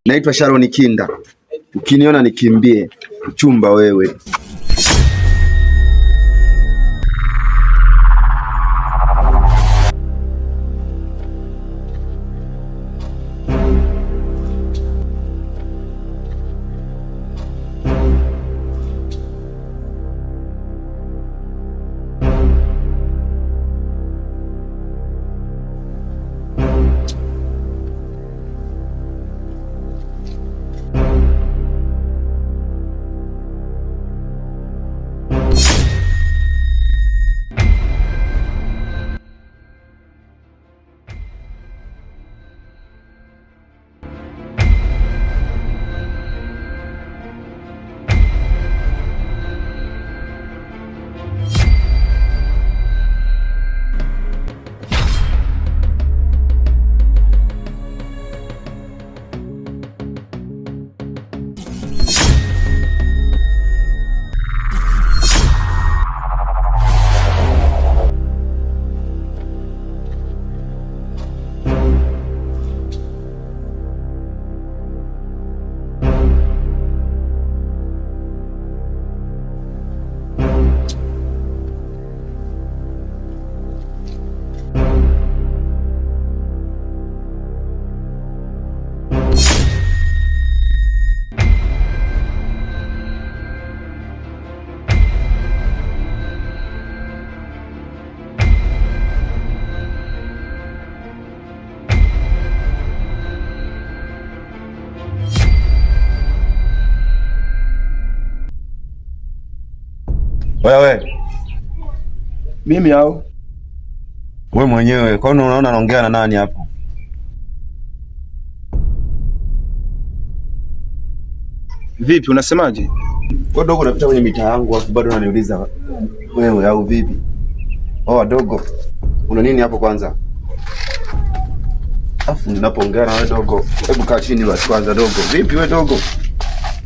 Naitwa Sharon Kinda, ukiniona nikimbie, mchumba wewe. Wewe Mimi au we mwenyewe, kwani unaona naongea na nani hapo? Vipi, unasemaje? Wewe dogo, unapita kwenye mitaa yangu afu bado unaniuliza wewe au vipi? Oh, dogo, una nini hapo kwanza? Afu ninapoongea na wewe dogo, hebu kaa chini basi kwanza dogo. Vipi wewe dogo?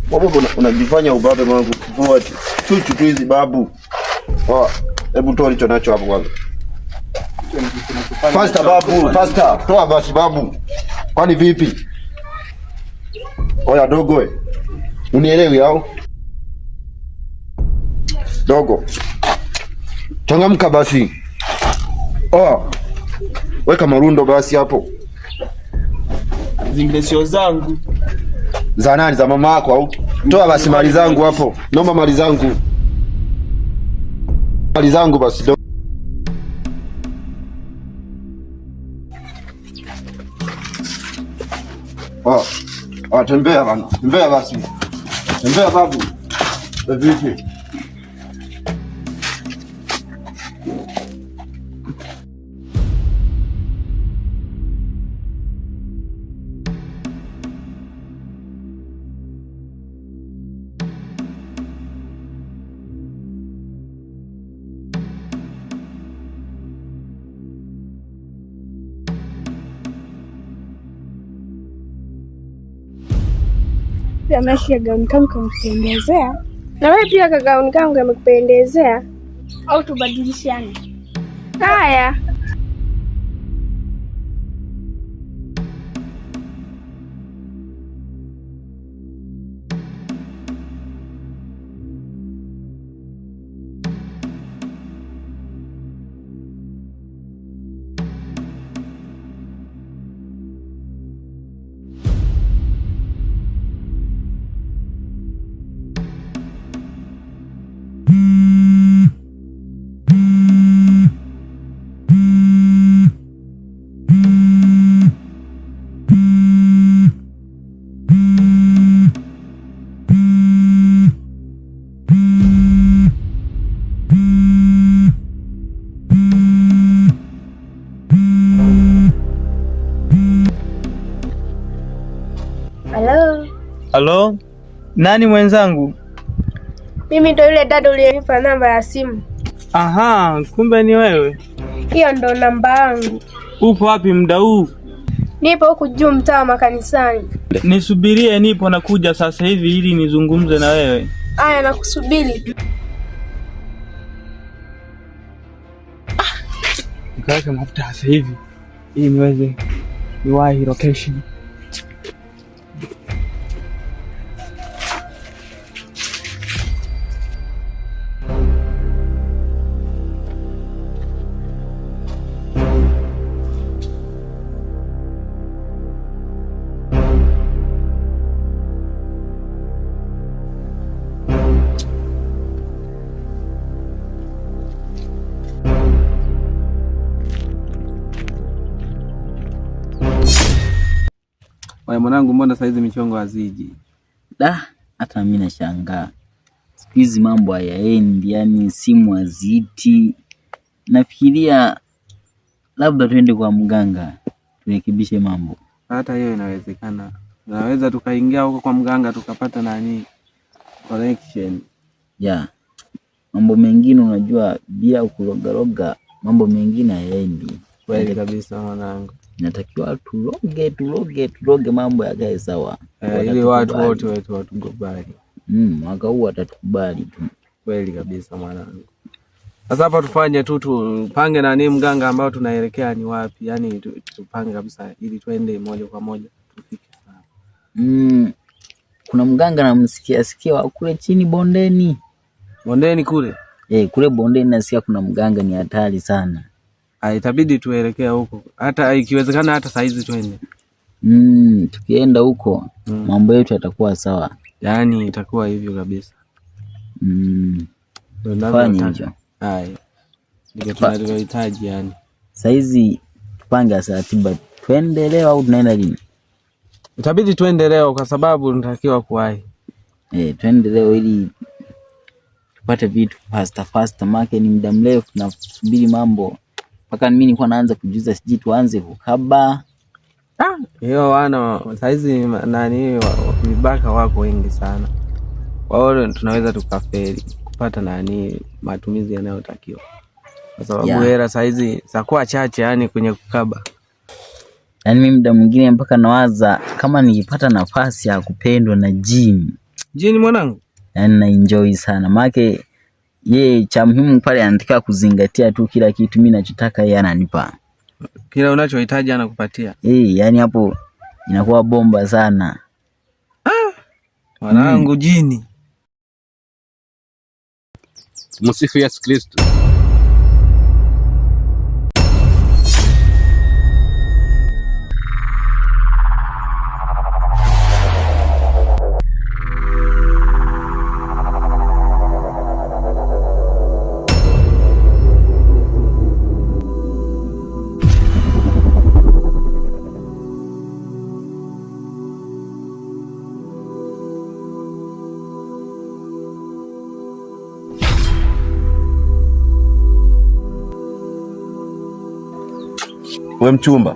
Mbona unajifanya ubabe mwangu kifua chuchu tu hizi babu. Oh, hebu toa ulicho nacho hapo kwanza. Faster babu, faster. Toa basi babu. Kwani vipi? Oya dogo we. Unielewi au? Dogo. Changamka basi. Oh. Weka marundo basi hapo. Zingine sio zangu. Za nani? Za mama yako au? Toa basi mali zangu hapo. Naomba mali zangu. Mali zangu basi. Oh. Oh, tembea bana. Tembea basi. Tembea babu. Vipi? Pia gauni kangu kamekupendezea, na wewe pia kagauni kangu kamekupendezea, au tubadilishane? Haya. Halo. Halo, nani mwenzangu? Mimi ndo yule dada uliyenipa namba ya simu. Aha, kumbe ni wewe. Hiyo ndo namba yangu. Upo wapi muda huu? Nipo huku juu mtaa wa makanisani. Nisubirie, nipo nakuja sasa hivi ili nizungumze na wewe. Aya, nakusubiri. Nikaweke mafuta sasa hivi ili niweze niwahi location. Wewe mwanangu, mbona saizi michongo haziji? Da, hata mimi nashangaa siku hizi mambo hayaendi, yani simu haziiti. Nafikiria labda tuende kwa mganga turekebishe mambo. Hata hiyo inawezekana, tunaweza tukaingia huko kwa mganga tukapata nani connection. Ya mambo mengine unajua, bila kurogaroga mambo mengine hayaendi. Kweli kabisa mwanangu, Inatakiwa turoge turoge turoge, mambo yakae sawa. Ili watu wote wetu watukubali. Mwaka huu watatukubali tu. Kweli kabisa mwanangu. Sasa hapa tufanye tu tupange nani mganga ambao tunaelekea ni wapi, yani tupange kabisa ili twende moja kwa moja tufike sawa. Kuna mganga namsikia sikia wa kule chini bondeni. Bondeni kule? Kule bondeni nasikia kuna mganga ni hatari sana. Itabidi tuelekee huko, hata ikiwezekana hata saizi twende. Tukienda huko mambo yetu yatakuwa sawa. Yaani itakuwa hivyo kabisa. Ndio Fanya hivyo. Haya. Ndio tunavyohitaji yani. Saizi tupange ratiba, twende leo au tunaenda lini? Itabidi twende leo kwa sababu tunatakiwa kuwahi. Twende leo ili tupate vitu faster faster, maana ni muda mrefu tunasubiri mambo. Mpaka mimi nilikuwa naanza kujiuliza sijui tuanze kukaba. Hiyo wana saizi nani vibaka wako wengi sana. Kwa hiyo tunaweza tukafeli kupata nani matumizi yanayotakiwa. Kwa sababu hela saizi zakuwa chache yani kwenye kukaba. Yaani mimi muda mwingine mpaka nawaza kama nikipata nafasi ya kupendwa na Jini. Jini mwanangu? Yaani na enjoy sana. Maana yeye cha muhimu pale anataka kuzingatia tu kila kitu mimi ninachotaka yeye ananipa. Kila unachohitaji anakupatia. Yani hapo inakuwa bomba sana. Mwanangu Jini. Tumsifu Yesu Kristo. We mchumba.